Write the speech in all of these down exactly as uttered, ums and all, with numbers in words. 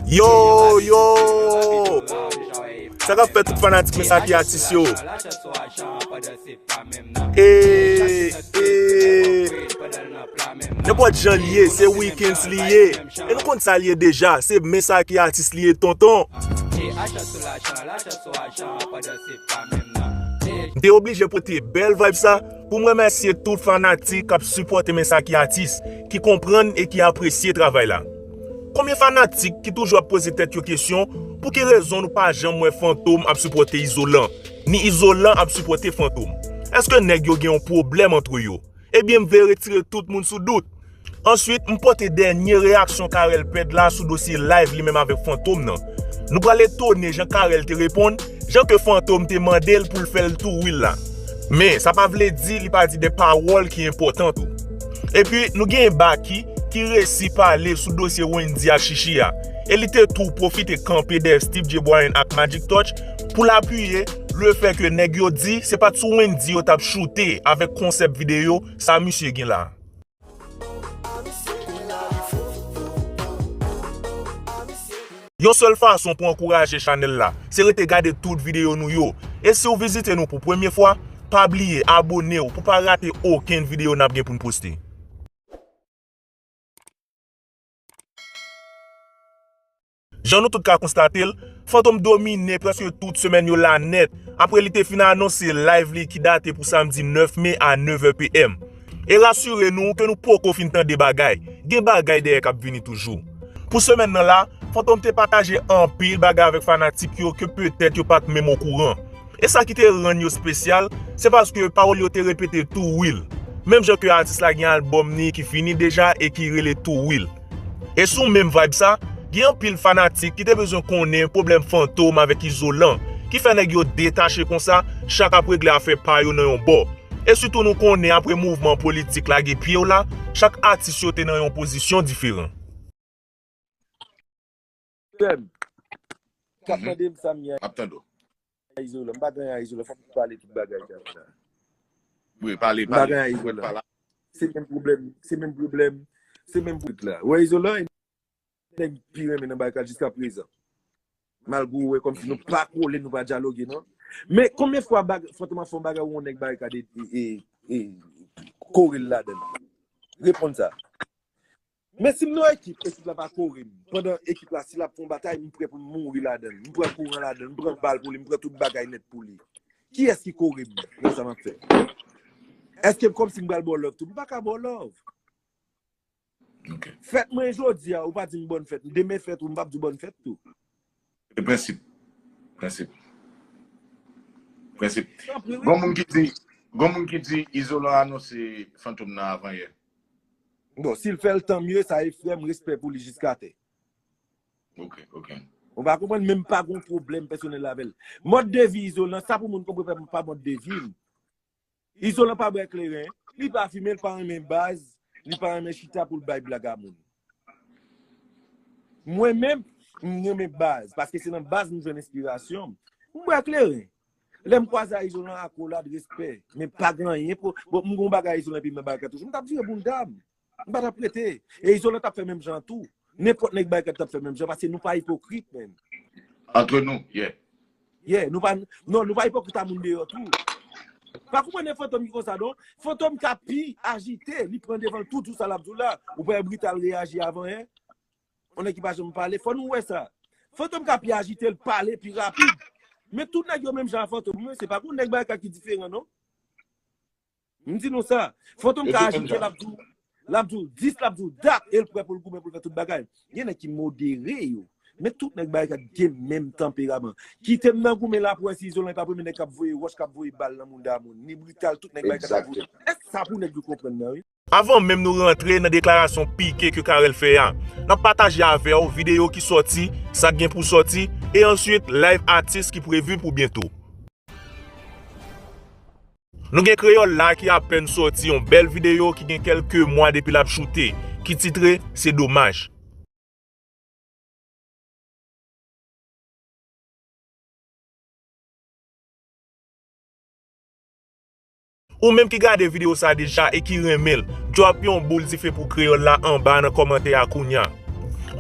Yo, yo! Sa k ap fèt tout fanatik Mensah ki atis yo? E, e, nenpòt jan l ye, se Weekends li ye. E nou konn sa l ye deja, se Mensah ki atis li ye, tonton. M te oblije pote bèl vibe sa pou m remèsye tout fanatik k ap sipòte Mensah ki atis, ki konprann e ki apresye travay la. Konbyen fanatik ki toujou ap poze tèt yo kesyon, pou ki rezon nou pa janm wè Fantom ap sipòte Izolan, ni Izolan ap sipòte Fantom? Èske nèg yo gen yon pwoblèm antre yo? Ebyen, m vle retire tout moun sou dout. Answit, m pote dènye reyaksyon Carel Pedre la sou dosye live li menm avèk Fantom nan. Nou pral etone jan Carel te reponn, jan ke Fantom te mande l pou l fè l tou wi l la. Men, sa pa vle di li pa di de pawòl ki enpòtan tou. Epi, nou genyen Baky ki resi pale sou dosye Wendy ak Chichi a. E li te tou pwofite kanpe dèyè Steve J Bryan ak Magic Touch pou l apiye lefè ke nèg yo di se pa t sou Wendy yo t ap choute avèk konsèp videyo sa misye gen la. Yon sèl fason pou ankouraje chanèl la, se rete gade tout videyo nou yo. E si w vizite nou pou premye fwa, pa bliye abone w pou pa rate okenn videyo n ap gen pou n poste. Jan nou tout ka konstate l, Fantom domine prèske tout semèn yo la nèt, apre li te fin anonse live li ki date pou samdi nèf me a nèv è p m. E rasire nou ke nou poko fin tande bagay, gen bagay dèyè k ap vini toujou. Pou semèn nan la, Fantom te pataje anpil bagay avèk fanatik yo ke petèt yo pa t menm okouran. E sa ki te rann yo espesyal, se paske pawòl yo te repete tou wi l. Menm jan ke atis la gen albòm ni ki fini deja e ki rele tou wi l. E sou menm vibe sa, gen anpil fanatik ki te bezwen konnen pwoblèm Fantom avèk Izolan, ki fè nèg yo detache konsa, chak ap regle afè pa yo nan yon bò. E sitou nou konnen apre mouvman politik lage pye w la, chak atis yo te nan yon pozisyon diferan. Frè m, k ap tande m sa m ye a Izolan. M pa gen anyen a Izolan, fòk m pale tout bagay sa la. Wi, pale, pale. M pa gen anyen a Izolan. Se menm pwoblèm, se menm pwoblèm, se menm pwoblèm la. Ou wè Izolan, e nèg m pi renmen nan barikad jiska prezan. Malgre ou wè kòmsi nou pa kole, nou pa dyaloge non. Men konbyen fwa Fantom ap fè yon bagay ou wè yon nèg barikad e kore l ladan l? Reponn sa. Men si m nan ekip, ekip la pa kore m. Pandan ekip la, si l ap fè yon batay, m prè pou m mouri ladan l. M pran kouran ladan l, m pran bal pou li, m pran tout bagay nèt pou li. Kiyès ki kore m nan sa m ap fè? Èske m kòmsi m pral ba w love tou? M pa ka ba w love. Fèt mwen jodi a, ou pa di m bòn fèt. Demen fèt ou, m p ap di w bòn fèt tou. Se prensip. Prensip. Prensip. Gon moun ki di, gon moun ki di Izolan anonse Fantom nan avan yè. Bon, si l fè l tan mye, sa e frè m, respè pou li jiska tè. Ok, ok. Ou pa konprann, men m pa gon pwoblèm pèsonèl avè l. Mòd de vi Izolan, sa pou moun konprann pa mòd de vi m. Izolan pa bwè kleren, li pa fimen, li pa renmen baz, li pa renmen chita pou l bay blag a moun. Mwen menm, m renmen baz, paske se nan baz m jwenn enspirasyon m. M bwè kleren. Lè m kwaze a Izolan, akolad, respè. Men pa gen anyen pou, bon, m gon bagay Izolan epi m nan bagay toujou, m t ap vire bounda m. M pa t ap rete. E Izolan t ap fè menm jan tou. Nenpòt nèg Barikad t ap fè menm jan, paske nou pa ipokrit, menn. Antre nou, yeah. Yeah, nou pa, non, nou pa ipokrit a moun deyò tou. Pa konprann Fantom ki konsa, non. Fantom ka pi ajite, li pran devan l tou, tou sa l ap di w la. Ou pa wè Brital reyaji avan yè? Yon nèg ki pa janm pale, fò nou wè sa. Fantom ka pi ajite, l pale pi rapid. Men tout nèg yo menm jan a Fantom, men se pa gon nèg Barikad ki diferan, non. M di nou sa, Fantom ka ajite, l ap di w, l ap di w dis, l ap di w dat, e l prè pou l goumen pou l fè tout bagay. Gen nèg ki modere yo. Men tout nèg Barikad gen menm tanperaman. Kite m nan goumen la pou wè si Izolan pa premye nèg k ap voye wòch, k ap voye bal nan moun da moun. Ni Brital, tout nèg Barikad k ap voye. Èske sa pou nèg yo konprann nan, wi? Avan menm nou rantre nan deklarasyon pike ke Carel fè a, n ap pataje avè w videyo ki sòti, sa k gen pou sòti, e answit live atis ki previ pou byento. Nou gen Kreyòl la ki apèn sòti yon bèl videyo ki gen kèlke mwa depi l ap choute, ki titre Se domaj. Ou menm ki gade videyo sa deja e ki renmen l, drop yon boul dife pou Kreyòl la anba nan kòmantè a kounya.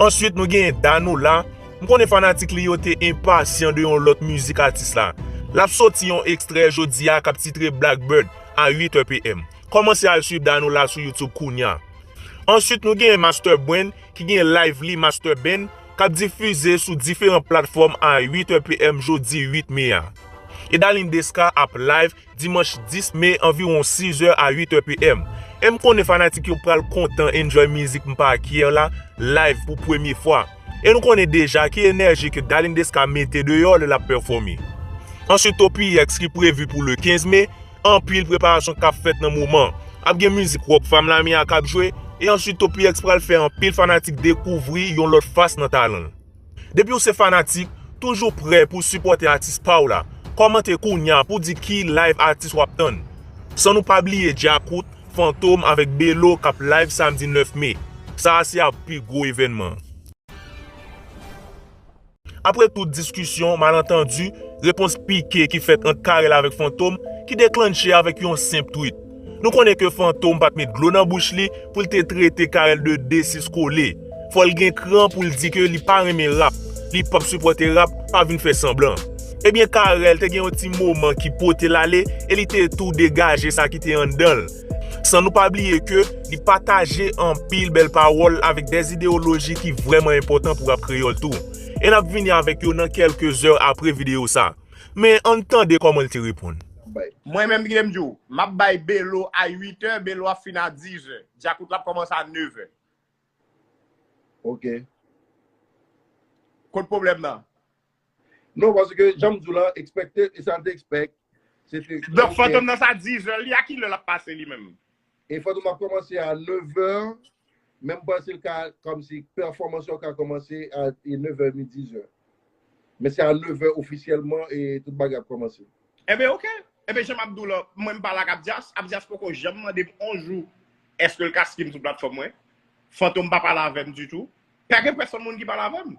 Answit, nou genyen Danola. M konnen fanatik li yo te enpasyan de yon lòt mizik atis la. L ap soti yon ekstrè jodi a k ap titre Blackbird a uit è p m. Kòmanse al swiv Danola sou YouTube kounya. Answit, nou genyen Master Brain ki gen live li Master Band k ap difize sou diferan platfòm a uit è p m jodi uit me a. E Darline Desca ap live dimanch dis me anviwon sis è a uit è p m. E m konnen fanatik yo pral kontan enjoy mizik M Pa Kyè la live pou premye fwa. E nou konnen deja ki enèji ke Darline Desca mete deyò lè l ap pèfòme. Answit, Toppy X ki previ pou le kenz me, anpil preparasyon k ap fèt nan moman. Ap gen mizik Rockfam Lami a k ap jwe, e answit Toppy X pral fè anpil fanatik dekouvri yon lòt fas nan talan l. Depi w se fanatik, toujou prè pou sipòte atis pa w la. Kòmante kounya pou di ki live atis w ap tann. San nou pa bliye Djakout, Fantom avèk Belo k ap live samdi nèf me. Sa a se ap pi gwo evènman. Apre tout diskisyon, malantandi, repons pike ki fèt ant Carel avèk Fantom ki deklanche avèk yon senp tweet. Nou konnen ke Fantom pa t met dlo nan bouch li pou l te trete Carel de desis kole. Fò l gen kran pou l di ke li pa renmen rap, li p ap sipòte rap, pa vin fè sanblan. Ebyen, Carel te gen yon ti moman ki pote l ale e li te tou degaje sa ki te anndan l. San nou pa bliye ke li pataje anpil bèl pawòl avèk de ideyoloji ki vrèman enpòtan pou rap kreyòl tou. E n ap vini avèk yo nan kèlke zè apre videyo sa. Men ann tande kòman l te reponn. Mwen menm ki te m di w, m ap bay Belo a uit è, Belo ap fin a diz è. Djakout la ap kòmanse a nèf è. Ok. Kot pwoblèm nan? Non, paske jan m di w la, expected, e sa m te expect, se te. Donk Fantom nan sa diz è li, a kilè l ap pase li menm? E Fantom ap kòmanse a nèf è, men m panse l ka, kòmsi pèfòmans yo ka kòmanse a nèf è, midi, diz è. Men se a nèf è ofisyèlman e tout bagay ap kòmanse. Enben, oke. Enben, jan m ap di w la, mwen m pale ak Abdias, Abdias poko janm mande m on jou èske l ka stream sou platfòm mwen. Fantom pa pale avè m ditou. Pa gen pèsonn moun ki pale avè m.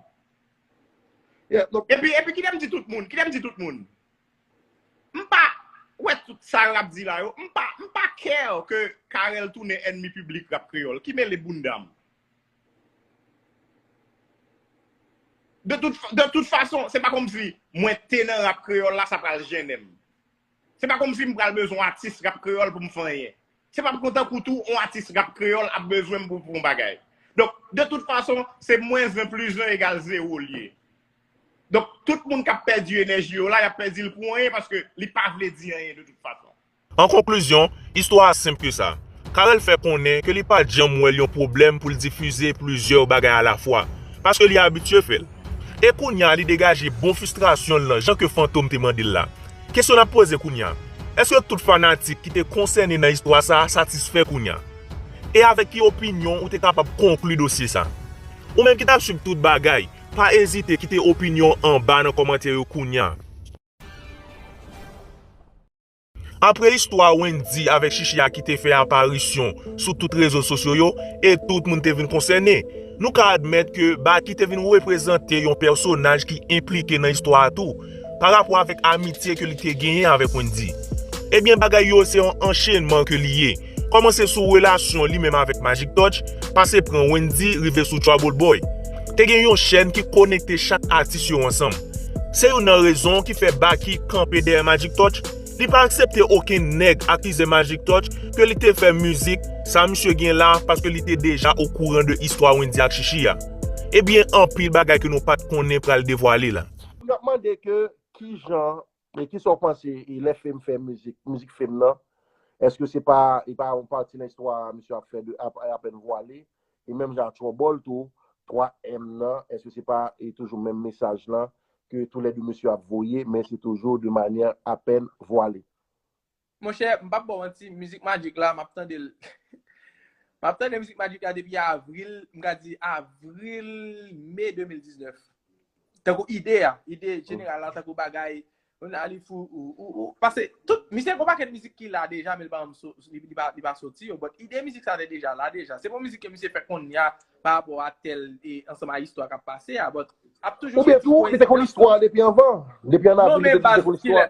Yeah, non. Epi, epi kite m di tout moun, kite m di tout moun. M pa wè tout sa yo ap di la yo. M pa, m pa care ke Carel tounen ènmi piblik rap kreyòl. Ki mele bounda m? De tout, de tout fason, se pa kòmsi mwen te nan rap kreyòl la, sa pral jennen m. Se pa kòmsi m pral bezwen yon atis rap kreyòl pou m fè anyen. Se pa kontan kou tou yon atis rap kreyòl ap bezwen m pou, pou yon bagay. Donk, de tout fason, se mwens ven plis ven egal zewo l ye. Donk, tout moun k ap pèdi enèji yo la, y ap pèdi l pou anyen paske li pa vle di anyen de tout fason. An konklizyon, istwa a senp ke sa. Carel fè konnen ke li pa t janm wè l yon pwoblèm pou l difize plizyè bagay alafwa, paske li abitye fè l. E kounye a li degaje bon fristrasyon l lan jan ke Fantom te mande l la. Kesyon n ap poze kounye a, èske tout fanatik ki te konsène nan istwa sa a satisfè kounye a? E avèk ki opinyon ou te kapab konkli dosye sa? Ou menm ki t ap swiv tout bagay, pa ezite kite opinyon w anba nan kòmantè yo kounye a. Apre istwa Wendy avèk Chichi a ki te fè aparisyon sou tout rezo sosyo yo, e tout moun te vin konsène, nou ka admèt ke Baky te vin reprezante yon pèsonaj ki enplike nan istwa a tou, pa rapò avèk amitye ke li te genyen avèk Wendy. Ebyen, bagay yo se yon anchenman ke li ye. Kòmanse sou relasyon li menm avèk Magic Touch, pase pran Wendy, rive sou Trouble Boy. Te gen yon chèn ki konekte chak atis yo ansanm. Se youn nan rezon ki fè Baky kanpe dèyè Magic Touch. Li pa aksepte okenn nèg akize Magic Touch ke li te fè mizik sa misye gen la paske li te deja okouran de istwa Wendy ak Chichi a. Ebyen, anpil bagay ke nou pa t konnen pral devwale la. N ap mande ke kijan, e kisa w panse, e lè Fame fè mizik, mizik Fame nan, èske se pa, e pa yon pati nan istwa misye ap fè de, ap, apèn vwale, e menm jan Trouble tou, twa M nan, èske se pa, e toujou menm mesaj lan, ke toulède mesye ap voye, men se toujou de manyè apèn vwale. Monchè, m p ap ba w manti, mizik Magic la, m ap tande l. M ap tande mizik Magic la depi avril, m ka di avril, me de mil diznèf. Tankou ide a, ide jeneral la, tankou bagay, ou nan li fou, ou, ou, ou, paske tout, misye gon pakèt mizik ki la deja, men li pa, li, li pa, li pa soti yo, but ide mizik sa te deja la deja. Se pa yon mizik ke misye fè kounye a, pa rapò a tèl, e ansanm a istwa k ap pase a, but ap toujou Oubyen tou, li te konn istwa depi anvan. Depi an avril, li te, li te konn istwa.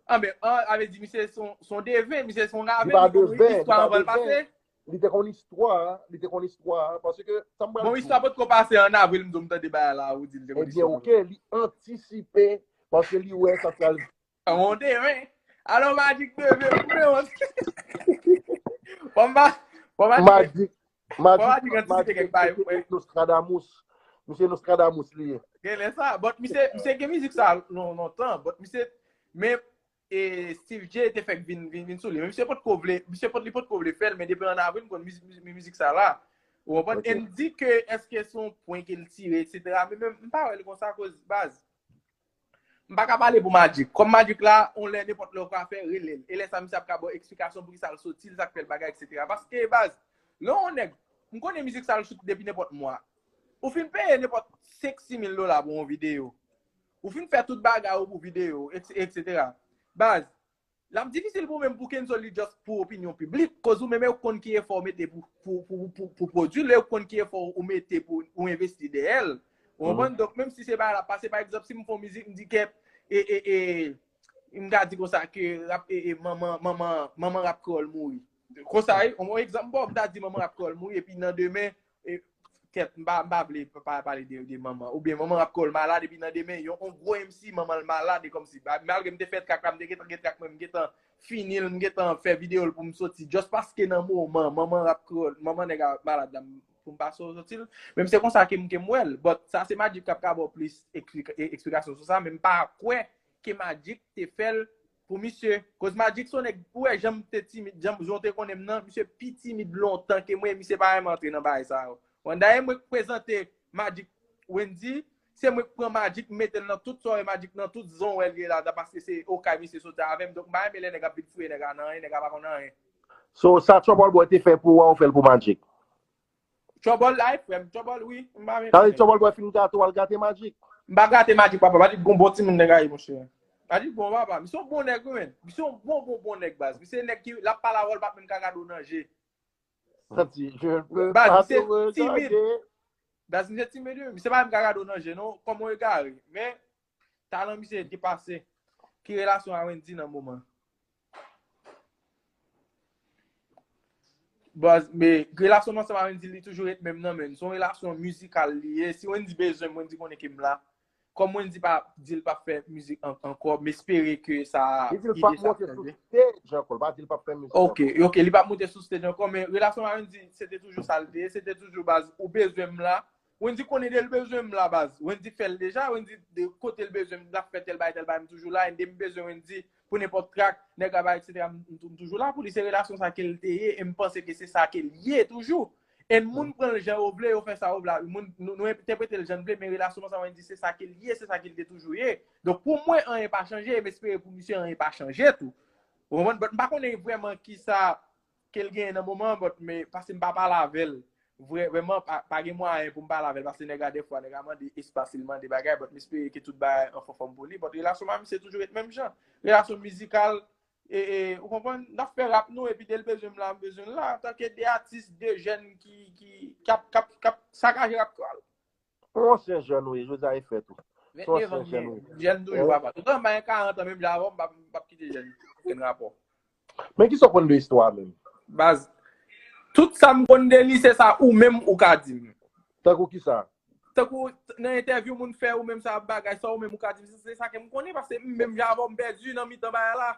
Anben, an, sa vle di misye se yon, se yon deven, misye se yon raven, li konn yon istwa anvan l pase. Li te konn istwa, li te konn istwa, paske sa m pral Bon, istwa potko pase an avril, m di w m tande bagay la, ou di l te konn Ebyen, ok, li antisipe, paske li wè sa pral Yon deven. Alò, Magic deven, m devan. Bon, m pa, bon, Magic, Magic, bon, Magic, Magic antisipe kèk bagay, Magic Nostradamus. Misye Nostradamus li ye. Genlè sa. But misye, misye gen mizik sa lon- lontan. But misye, men e Steve J te fèk vin, vin, vin sou li. Men misye potko vle, misye pot, li potko vle fè l, men depi an avril, m konn mizik, mizik, mizik sa la. Ou konprann? Ok. E m di ke èske se yon pwen ke l tire, etsetera. Men, men m pa wè l konsa, koz baz. M pa ka pale pou Magic. Kòm Magic la, on lè nenpòt lè ou ka fè, rele l. E lè sa, misye ap ka ba w eksplikasyon pou ki sa l soti, l sa k fè l bagay, etsetera. Paske, baz, lè yon nèg, m konnen mizik sa l sot depi nenpòt mwa. Ou fin peye nenpòt senk, sis mil dola pou yon videyo. Ou fin fè tout bagay ou pou videyo, et- etsetera. Baz, l ap difisil pou menm pou Kenzo li just pou opinyon piblik, koz ou menm ou konn ki efò ou mete pou, pou, pou, pou, pou pwodui l, ou konn ki efò ou mete pou ou envesti dèyè l. Ou konprann? Donk, menm si se bagay la pase, pa egzanp, si m fè yon mizik, m di kèt, e, e, e, m ka di konsa ke rap, e, e, manman, manman, manman rap kreyòl mouri. Konsa, wi, yon egzanp, bon, m ta di manman rap kreyòl mouri, epi nan demen, e, kèt, m pa, m pa vle pa, pale de, de manman. Oubyen manman rap kreyòl malad, epi nan demen, yon, yon gwo M C, manman l malad, e kòmsi, ba- malgre m te fè trak la, m te gentan gen trak mwen, m gentan fini l, m gentan fè videyo l pou m soti. Just paske nan moman, manman rap kreyòl, manman nèg a malad la, m- pou m pa so- soti l. Men se konsa ke m, ke m wè l. But sa se Magic k ap ka ba w plis eksplik- e- eksplikasyon sou sa, men m pa kwè ke Magic te fè l pou misye. Koz Magic se yon nèg, ou wè jan m te timid, jan, jan w te konnen m nan, misye pi timid lontan ke mwen, misye pa renmen antre nan bagay sa yo. Bon, dayè mwen k prezante Magic Wendy, se mwen k pran Magic, m mete l nan tout swarè Magic, nan tout zòn wè l ye la, paske se okay misye soti avè m, donk m pa renmen lè nèg ap vin fouye nèg a nan anyen, nèg a pa konn anyen. So, sa Trouble Boy te fè pou ou a, ou fè l pou Magic. Trouble life, frè m, Trouble, wi, m pa renmen. Sa vle di Trouble Boy fin gate w, al gate Magic. M pa gate Magic, papa, Magic gon bon timoun nèg a ye, monchè. Magic bon, papa, misye yon bon nèg, wi, men. Misye yon bon, bon, bon nèg, baz. Misye nèg ki, l ap pale avè w, l p ap menm ka gade w nan je. Sa di, je peux Baz, pas misye te regarder. Baz, misye timid, wi. Misye pa menm ka gade w nan je, non, kòman w egare. Men, talan misye depase. Ki relasyon a Wendy nan moman? Baz, men relasyon m ansanm a Wendy, li toujou ret menm nan, men se yon relasyon mizikal li ye. Si Wendy bezwen m, Wendy konnen ke m la. Kòm Wendy pa di l p ap fè mizik an- ankò, m espere ke sa Li di l p ap ide sa monte sou chanje. Stage ankò, l pa di l p ap fè mizik Ok, ankò. Ok, li p ap monte sou stage ankò, men relasyon a Wendy, se te toujou sa l te ye, se te toujou baz, ou bezwen m la. Wendy konnen de l bezwen m la, baz. Wendy fè l deja, Wendy de kote l bezwen m, l ap fè tèl bagay, tèl bagay, m toujou la, e de m bezwen Wendy pou nenpòt trak, nèg la bay, etsetera, m, m, m toujou la pou li, se relasyon sa ke l te ye, e m panse ke se sa ke l ye toujou. E moun pran l jan yo vle, yo fè sa yo vle, moun, nou, nou entèprete l jan n vle, men relasyon sa Wendy, se sa ke l ye, se sa ke l te toujou ye. Donk pou mwen, anyen pa chanje, e m espere pou misye anyen pa chanje tou. Ou konprann? But m pa konnen vrèman kisa ke l genyen nan moman an, but men, paske m pa pale avè l. Vrè, vrèman, pa, pa gen mwayen pou m pale avè l, paske nèg la, dèfwa, nèg la mande espas, li mande bagay, but m espere ke tout bagay an fòfòm pou li. But relasyon m a misye toujou ret menm jan. Relasyon mizikal, e, e, ou konprann, n ap fè rap nou, epi de l bezwen m la, m bezwen l la, antanke de atis, de jèn ki, ki, k ap, k ap, k ap sakaje rap kreyòl. Yon ansyen jèn ou ye, jodi a e fèt ou. Se yon Venndevan ansyen jèn m ou ye, ye. jèn toujou, papa. Toutan m pa gen karant an, menm jan avè w, m p ap, m p ap kite jèn okenn rapò. Men kisa w konn de istwa a menm? Baz, tout sa m konn de li, se sa ou menm ou ka di m. Tankou kisa? Tankou nan entèvyou moun fè ou menm sa bagay, sa ou menm ou ka di m, se, se sa ke m konnen, paske m menm jan avè w, m pèdi nan mitan bagay la.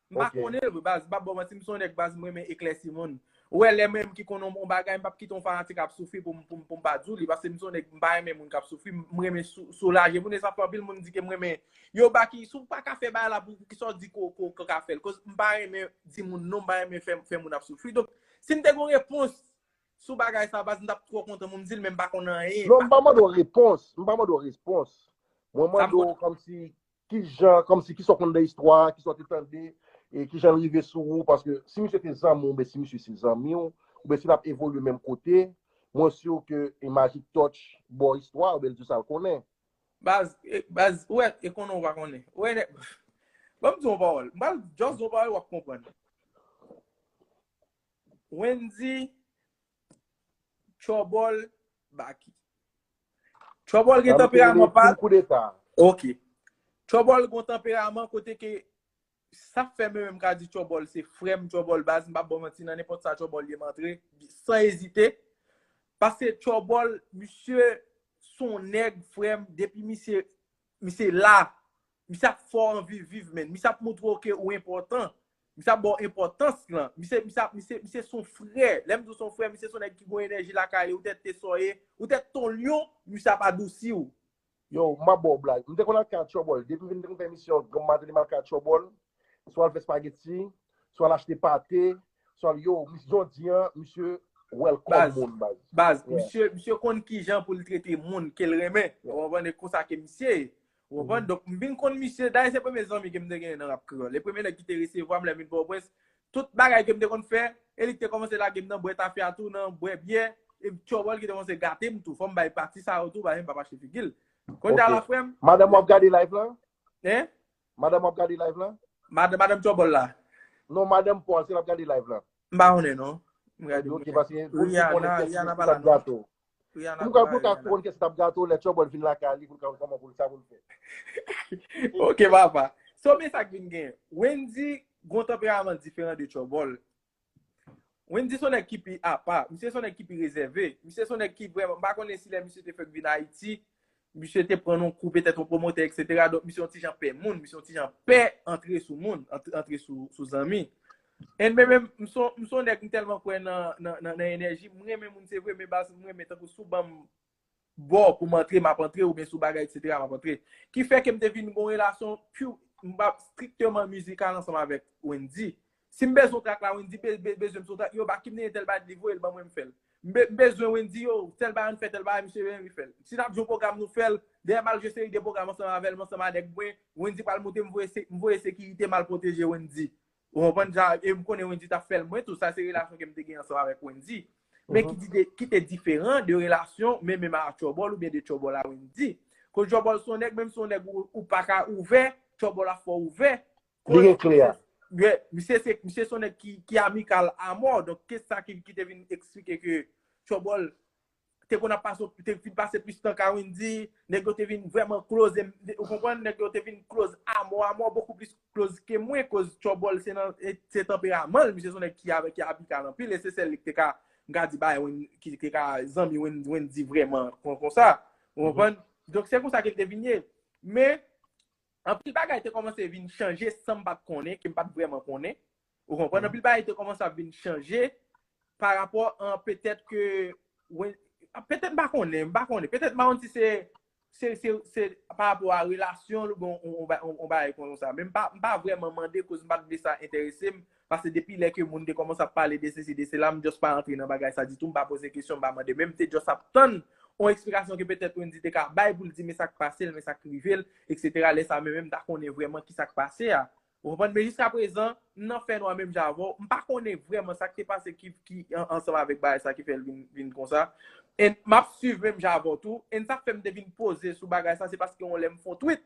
M pa Ok. Konnen l vre, baz, m p ap ba w manti, m se yon nèg, baz, m renmen eklèsi moun. Ou wè, lè menm ki konn yon, yon bagay, m p ap kite yon fanatik ap soufri pou m, pou m, pou m pa di w li, paske m se yon nèg, m pa renmen moun k ap soufri, m renmen sou- soulaje moun, e sa fè anpil moun di ke m renmen yo ba ki, si w pa ka fè bagay la pou, pou ki sa w di ko, ko, ko ka fè l, koz m pa renmen di moun non, m pa renmen fè, fè moun ap soufri. Donk, si m te gen yon repons sou bagay sa, baz, m t ap twò kontan pou m di l, men m pa konn anyen. Non, m pa mande w repons, m pa mande w repons. Mwen mande w kòmsi, ki jan, kòmsi, kisa w konn de istwa a, kisa w te tande, e ki jan l rive sou ou, paske si misye te zanmi w, oubyen si misye se zanmi w, oubyen si l ap evolye menm kote, mwen si ke e Magic Touch ba w istwa a, oubyen l di w sa l konnen. Baz, e, baz, ou wè, e konnen ou pa konnen. Ou wè, nèg, ban m di w yon pawòl. M pral just di w yon pawòl, w ap konprann. Wendy, Trouble, Baky. Trouble gen tanperaman pa l. Koudeta. Ok. Trouble gen tanperaman kote ke Sa fè mwen menm ka di Tchòbòl se frè m, Tchòbòl baz, m p ap ba w manti, nan nenpòt sa Tchòbòl ye m antre, san ezite. Paske Tchòbòl, misye se yon nèg, frè m, depi misye, misye la, misye ap fè w anvi viv, menn. Misye ap montre w ke ou enpòtan. Misye ap ba w enpòtans lan. Misye, misye, misye, misye se yon frè. Lè m di w se yon frè, misye se yon nèg ki gen yon enèji lakay li, ou tèt te sòye, ou tèt ton lyon, misye ap adousi w. Yo, m ap ba w blag. M te konn al kay Tchòbòl. Depi m vin te konn fè emisyon, granm maten li m al kay Tchòbòl. Swa al fè spageti, swa al achte pate, swa al, yo, jodi an, misye welcome moun, baz. Baz, misye, misye konn kijan pou l trete moun ke l renmen. Ou konprann? E konsa ke misye ye. Ou konprann? Donk, m vin konn misye. Dayè, se premye zanmi ke m te genyen nan rap kreyòl. E premye nèg ki te resevwa m lè m vin Pòtoprens. Tout bagay ke m te konn fè, e li ki te kòmanse lage m nan bwè tafya tou, nan bwè byè. E Tchòbòl ki te kòmanse gate m tou. Fò m bay pati sa yo tou, paske m p ap achte figi l. Kounye a la, frè m. Madanm w ap gade live lan? Hein? Madanm w ap gade live lan? Madanm, madanm Tchòbòl la? Non, madanm pa w, si l ap gade live lan. M pa konnen, non. M gade. Ok, paske pou Rihanna, konnen kèsi Rihanna k pa la, ap non. Gato. Rihanna Pou pa ka, pou ka Rihanna. Konnen kèsi t ap gato, lè Tchòbòl vin lakay li, pou l ka konn kòman pou l sa pou l fè. Ok, papa. So, men sa k vin gen. Wendy gon tanperaman diferan de Tchòbòl. Wendy se yon nèg ki pi apa. Misye se yon nèg ki pi rezève. Misye se yon nèg ki vrèman, m pa konnen si lè misye te fèk vin Ayiti, misye te pran yon kou, petèt yon pwomotè, etsetera. Donk, misye yon ti jan pè moun, misye yon ti jan pè antre sou moun, antre, antre sou, sou zanmi. And men menm, m se yon, m se yon nèg m tèlman kwè nan, nan, nan, nan enèji, m renmen moun se vre, men baz, m renmen tankou si w ban m bò pou m antre, m ap antre, oubyen sou bagay, etsetera, m ap antre. Ki fè ke m te vin gon relasyon pure, m pa strikteman mizikal ansanm avèk Wendy. Si m bezwen yon trak la, Wendy be, be, bezwen m sou trak, yo, ba Kim te gen tèl bagay li voye l ban mwen, m fè l. M be, m bezwen Wendy, yo, tèl bagay, ann fè tèl bagay, misye vin, li fè l. Si n ap jwe yon pwogram, nou fè l. Dèyè, m al jwe seri de pwogram ansanm avè l, m ansanm a nèg mwen, Wendy pral monte, m voye se, m voye sekirite m al pwoteje Wendy. Ou konprann sa? E m konnen Wendy t ap fè l mwen tou. Sa se relasyon ke m te gen ansanm avèk Wendy. Men ki, di, ki te diferan de relasyon, men menm a Tchòbòl oubyen de Tchòbòl a Wendy. Koz Tchòbòl se yon nèg, menm si yon nèg ou, ou pa ka ouvè, Tchòbòl ap fè w ouvè. Li gen kle a. Yeah, misye se, misye se yon nèg ki, ki amikal a mò. Donk, ke sa ki, ki te vin eksplike ke Tchòbòl te konn ap pase, te vin pase plis tan ka Wendy, nèg yo te vin vrèman close, ou konprann, nèg yo te vin close a mò, a mò, bokou plis close ke mwen, koz Tchòbòl se nan, e, se tanperaman l, misye se yon nèg ki avèk, ki amikal anpil, e se sèl li ki te ka, m ka di bagay, Wen-, ki te ka zanmi Wen-, Wendy vrèman, kon, konsa, ou konprann? Donk, se konsa ke l te vin ye. Men, anpil bagay te kòmanse vin chanje san m pa t konnen, ke m pa t vrèman konnen. Ou konprann? Anpil bagay te kòmanse ap vin chanje pa rapò an petèt ke, wen, petèt m pa konnen, m pa konnen. Petèt m pa konn si se, se, se, se pa rapò a relasyon l oubyen on, on, on, on bagay konsa. Men m pa, m pa vrèman mande koz m pa t vle sa enterese m. Paske depi lè ke moun te kòmanse ap pale de sesi, de sela, m just pa antre nan bagay sa ditou, m pa poze kesyon, m pa mande. Men m te just ap tann on eksplikasyon ke petèt Wendy te ka bay pou l di men sa k pase l, men sa k rive l, etsetera. Lè sa menm, menm m ta konnen vrèman ki sa k pase a. Ou konprann? Men jiska prezan, m nan fènwa menm jan avè w. M pa konnen vrèman sa k te pase ki, ki an, ansanm avèk bagay sa ki fè l vin, vin konsa. E m ap swiv menm jan avè w tou. E sa k fè m te vin poze sou bagay sa, se paske yon lè m fè yon tweet.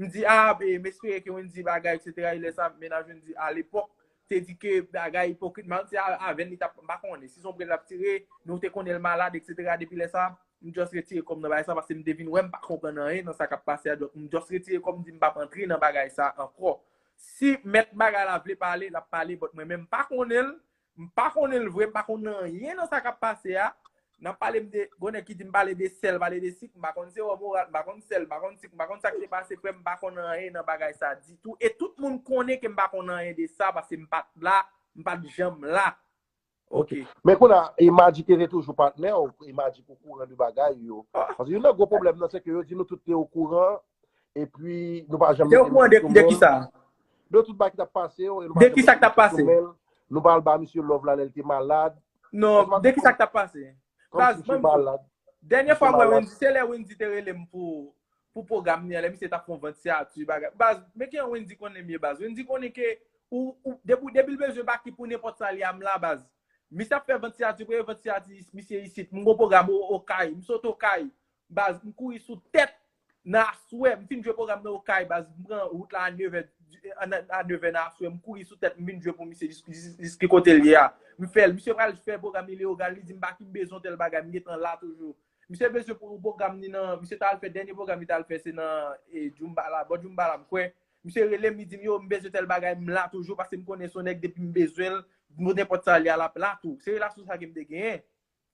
M di, a, e, m espere ke Wendy bagay, etsetera. E lè sa, mennaj Wendy alepòk te di ke bagay ipokrit, m pa konn si a, avè l li t ap, m pa konnen. Si se yon prèt l ap tire, nou te konnen l malad, etsetera. Depi lè sa, m just retire kò m nan bagay sa, paske m te vin wè m pa konprann anyen nan sa k ap pase a. Donk, m just retire kò m, m di m p ap antre nan bagay sa ankò. Si mèt bagay la vle pale, l ap pale, but mwen menm m pa konnen l, m pa konnen l vre, m pa konn anyen nan sa k ap pase a. N ap pale m de, gon nèg ki di m pale de sèl, pale de sik, m pa konn sewòm oral, m pa konn sèl, m pa konn sik, m pa konn sa k te pase, frè m, m pa konn anyen nan bagay sa ditou. E tout moun konnen ke m pa konn anyen de sa, paske m pa t la, m pa t janm la. Ok. Men kounye a, e Magic te toujou patnè w, e Magic okouran de bagay yo. Paske youn nan gwo pwoblèm nan, se ke yo di nou tout te okouran, epi nou pa janm Te okouran de, de ki sa? De tout bagay ki t ap pase yo, e nou De ki sa k t ap pase? Nou pa al ba misye love la lè l te malad. Non, de ki sa k t ap pase? Baz, Misye malad. Dènye fwa mwen Wendy, se lè Wendy te rele m pou, pou pwogram li an, lè misye t ap fè yon vant siyati, bagay. Baz, men ki jan Wendy konnen m ye, baz. Wendy konnen ke ou, ou, depi, depi l bezwen baki pou nenpòt sa li a, m la, baz. Misye ap fè vant siyati, premye vant siyati, misye isit. M gon pwogram o, Okay, m sot Okay. Baz, m kouri sou tèt nan aswè, m fin jwe pwogram nan Okay, baz, m pran wout la a nevè, a, a nevè nan aswè, m kouri sou tèt, m vin jwe pou misye jis, jis, jis ki kote l ye a. M fè l, misye pral fè pwogram li Leyogàn, li di m pa ki bezwen tèl bagay, m gentan la toujou. Misye bezwen pou pwogram li nan, misye t al fè, dènye pwogram li t al fè, se nan, e, Djoumbala, bò Djoumbala, m kwè. Misye rele m, li di m, yo, m bezwen tèl bagay, m la toujou, paske m konnen se yon nèg depi m bezwen l, nenpòt sa l ye a, l ap la tou. Se relasyon sa ke m te genyen.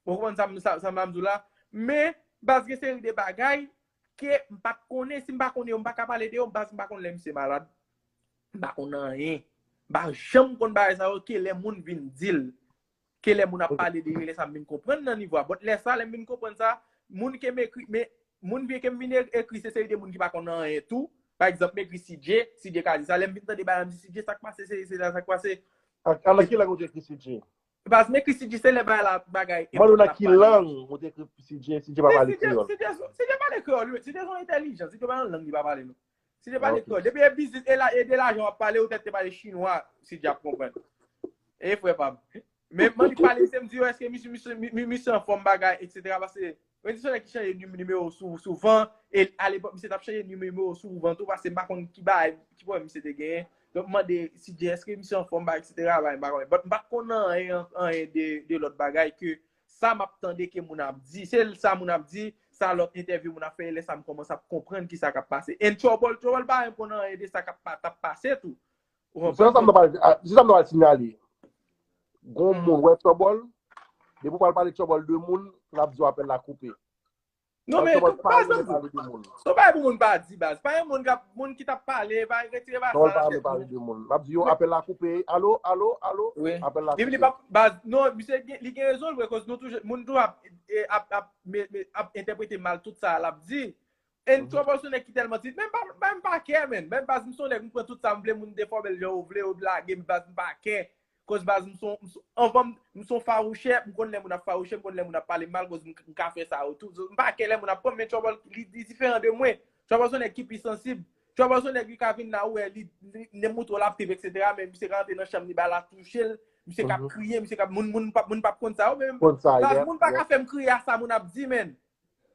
Ou konprann sa, sa, sa m ap di w la? Men, baz, gen seri de bagay ke m pa t konnen, si m pa konnen yo, m pa ka pale de yo, baz, m pa konn lè misye malad. M pa konn anyen. M pa janm konn bagay sa yo, ke lè moun vin di l. Ke lè moun ap pale de yo, lè sa m vin konprann nan nivo a. But lè sa, lè m vin konprann sa, moun ke m ekri, men moun vye ke m vin e- ekri, se seri de moun ki pa konn anyen tou. Pa egzanp, m ekri C J, C J ka di sa. Lè m vin tande bagay la, m di, C J, sa k pase, se, se la, sa k pase. Ak, ak nan ki lang ou te ekri C J? Baz, m ekri C J, se lè bagay la, bagay Mwen nan ap ki pale. Lang ou te ekri C J, C J pa pale C J, kreyòl. C J, C J pale kreyòl, wi. C J se yon entèlijan, C J pa nan lang li pa pale, non. C J Ah, pale ok. Kreyòl. Depi e biznis, e la, e de lajan w ap pale, ou tèt te pale chinwa, C J ap konprann. E frè pa m. Men m annik pale, se m di yo, èske misye, misye, mi- mi- misye anfòm bagay, etsetera. Paske, mwen di se yon nèg ki chanje nim- nimewo sou- souvan, e alepòk, misye t ap chanje nimewo souvan tou, paske m pa konn ki bagay, ki pwoblèm misye te genyen. Donk, m mande C J, èske misye anfòm, bagay, etsetera, bagay, m pa konnen. But m pa t konn anyen, anyen de, de lòt bagay ke sa m ap tande ke moun ap di. Se sa moun ap di, sa lòt entèvyou moun ap fè, e lè sa m kòmanse ap konprann ki sa k ap pase. And Trouble, Trouble pa menm konn anyen de sa k ap pa- t ap pase tou. Ou Se sa m konprann? nan pale, ah, se sa m nan pale sinyale. Gon moun, wè Trouble, depi w pral pale Trouble de moun, l ap di w apèl la koupe. Non, men, Trouble pa pa renmen zanmi. Pale de moun. So, pa yon moun pa di, baz. Pa yon moun k ap, moun ki t ap pale, pa retire pa Trouble sa pa nan renmen tèt pale moun. De moun. L ap di yo apèl la koupe, alo, alo, alo, Wi. apèl la Li, li koupe. pa, baz, non, misye gen- li gen rezon l vre, koz nou toujou, moun toujou ap, e, ap, ap, me- me- ap entèprete mal tout sa l ap di. And Trouble se yon nèg ki tèlman ti, men pa, pa, m pa kè, men. Men baz, m se yon nèg, m pran tout sa m vle, moun defòme l jan yo vle, yo lage m, baz, m pa kè. Koz baz, m se yon- m se- anvan m, m se yon fawouchè, m konn lè moun ap fawouche, m konn lè moun ap pale m mal, koz m, m ka fè sa yo tou. So, m pa kè lè moun ap pran m, men Trouble, li, li diferan de mwen. Trouble se yon nèg ki pi sansib. Trouble se yon nèg ki ka vin la, ou wè, li, li, li moutre w l ap trip, etsetera, men misye ka rantre nan chanm li, ba la touche l, misye k ap kriye, misye k ap, moun, moun, p ap- moun p ap konn sa yo, men Konn sa, baz, yeah, moun pa ka yeah. Fè m kriye a sa moun ap di, men.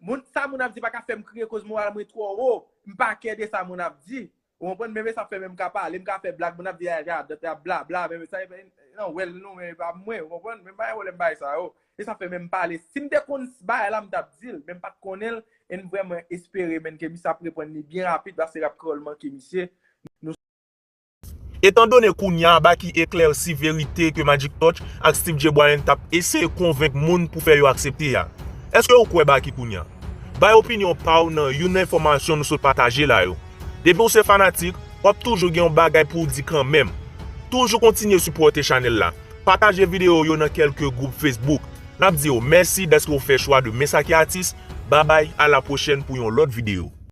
Moun, sa moun ap di pa ka fè m kriye koz moral mwen twò wo. M pa kè de sa moun ap di. Ou konprann? Menm sa fè menm ka pale, m ka fè blag, moun ap di, "Ah, ah, ah, bla, bla," menm sa, nan wèl nou, men pa mwen, ou konprann? Menm pa yon pwoblèm bagay sa yo. E sa fè menm pale. Si m te konn bagay la, m t ap di l, men m pa t konnen l, e m vrèman espere, menn, ke misye ap reprann li byen rapid, paske rap kreyòl manke misye. Etandone kounye a Baky eklèsi verite ke Magic Touch ak Steve J Boilen t ap eseye konvenk moun pou fè yo aksepte a, èske ou kwè Baky kounye a? Bay opinyon pa w nan youn nan enfòmasyon nou sot pataje la yo. Depi w se fanatik, w ap toujou gen yon bagay pou w di kanmenm. Toujou kontinye sipòte chanèl la. Pataje videyo yo nan kèlke gwoup Facebook. N ap di w mèsi dèske w fè chwa de Mesaki Atis. Babay, a la pwochèn pou yon lòt videyo.